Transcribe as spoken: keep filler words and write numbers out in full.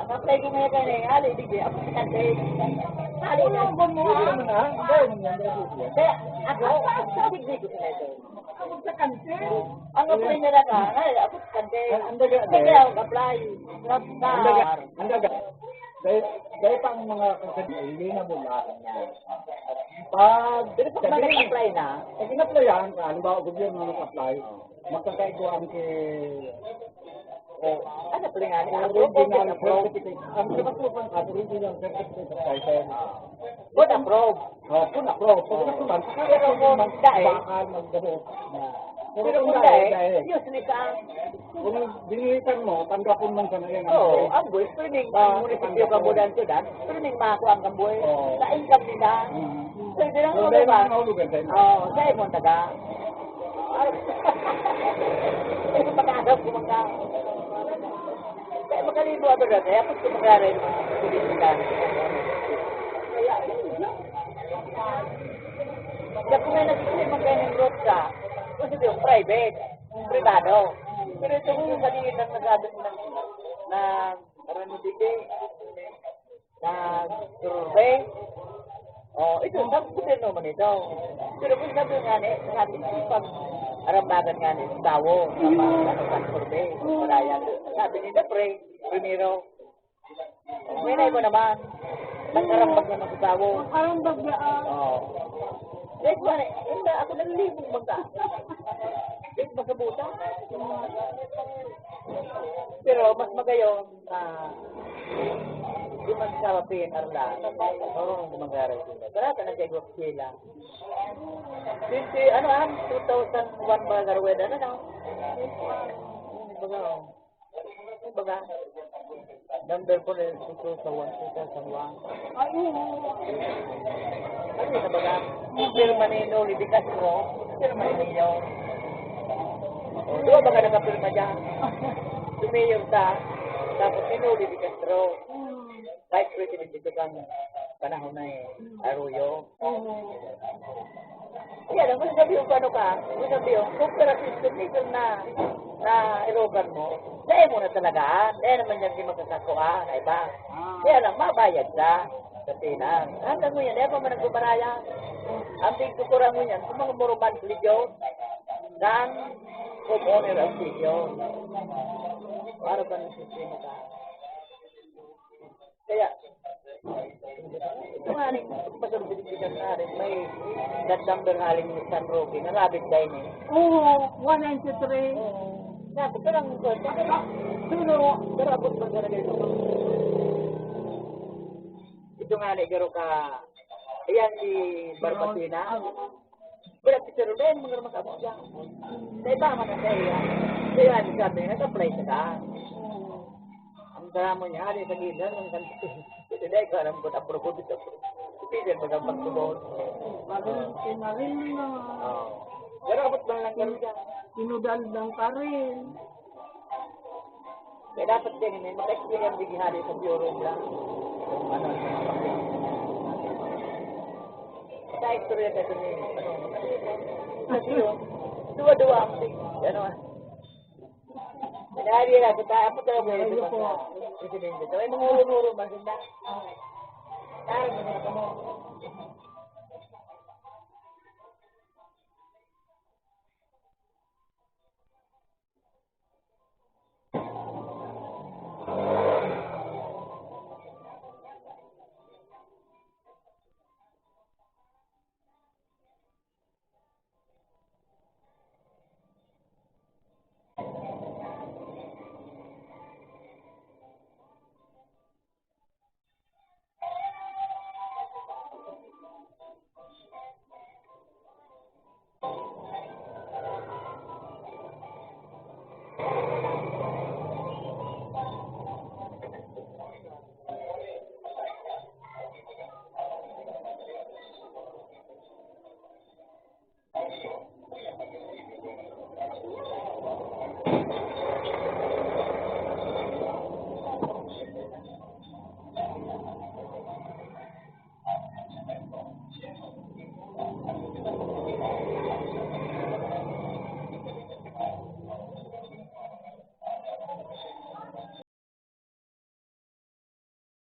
Ang apply ko ngayon kayo na yung hali, di ba? Ako sa kantin. Hali na. Ano ba mo, ah? Hindi naman, ah. Hindi naman, hindi naman. Kaya, ako, ako sa digdi ko sa kantin. Ako sa kantin? Ang apply na lang, ah. Ay, ako sa kantin. Ang, ang daga, Hindi eh. Kaya ako apply. Ang daga, ang daga. Dahil, dahil pa ang mga kasal, hindi na mula. Pag Pero pag sabihin, nag-apply na? Eh, in-applyan ka, halimbawa, gobyerno nag-apply, magkakaigwa ang ki-, Oh, ano pala nga ni? Approve o original disapprove? Certificate. Ang pinapruban ka, original certificate of title. Kung approve. Oh, kung approve. Kung approve, Pero kung dahil, bakal, magdamo. Pero Pero kung kung dahil, dahil, dahil. Useless ang Kung binilikan mo, tanggapon man sana yan, ang Oo, buhay. Ang buhay. Pero ning Ah, ang munisipyo tanggapon. Ka mo dan sila, pero ning mako ang kambuhay. Oo. Sa income nila. Mm. Pwede lang Pero ako dahil ba? Mga nahulugan tayo. Oo, dahil mo taga. Ay, makakap ko mga. Kaya makalibo ako doon. Kaya pag kumagari, politika. Kaya, yun, yun. Kaya kung may nagsisimang kayo ng road ka, kung sabi yung private, privado. Pero ito kung sa liit ang nagado na, na, ano, dito, na survey. Oh, ito, sa gobyerno man ito. Pero kung sabi nga ni, sabi ko, pag arambagan nga ni, tawo, sa mga, ano, sa survey, wala yan. Sabi nila, pre, dinero. Minay mo naman. Nagkarambag naman sa tawo. Nagkarambag na, ah. Oo. Guys, pare, hindi ako nalilibog magka. Guys, masabutan. Pero mas magayon na di man sa P N R lang. Oo, gumagaraw sila. Pero ito na sa Igwak sila. Twenty, ano, ah, two thousand one ba, Garweda, ano, no? Ano ba, oh? Baga, number ko rin, two thousand one, two thousand one. Ay, oo. Ano na baga? Pirma ni Noli de Castro, pirma ni Mayor. O, di ba baga nakapirma dyan? Si Mayor ta, tapos si Noli de Castro. Vice President dito kang panahon na eh, Arroyo. Oo. Yan, ang gusto sabihin ko, ano ka, gusto sabihin, kung pera system, ito na, na erogan mo, dahil mo na talaga, dahil naman yan di magkasako, ah, ay ba? Ah. Kaya lang, mabayad ka sa Pinas. Hanggang mo yan, dahil pa man nagbumaraya. Ang tigkukuran mo yan, kung mga monthly yun, kan, homeowner ang sitio. Para ba ng sistema ka? Kaya, ito nga rin, pagkakabigyan na rin, may God number haling ni San Roque, narabit tayo niya. Oo, one ninety-three. Oo. Sabi ko lang, sino, pero abot man talaga ito. Ito nga ni Garo ka, ayan si Barbacena. Wala si Sir Len, mga rumag-abot siya. Sa iba man ang kaya. Kaya, sabi niya, nag-apply siya ka. Ang drama niya, hari sa gila, ang ganito. Hindi, ikaw alam ko, approve ko dito. Peter, baga pagtubod. Maril, si Maril na. Oo. Pero abot lang lang ganun siya. Inudal ng karil. Kaya dapat din, may maka-experience din hari sa bureau lang. Kung ano, ano, ano. Sa istorya ka din, ano, kasi yun, duwa-duwa ang, ano, ah. Sinabi na, sa taas, sa taas, Ayun po. Presidente. So, ay, mga ulo-ulo, maganda. Ay, maganda mo.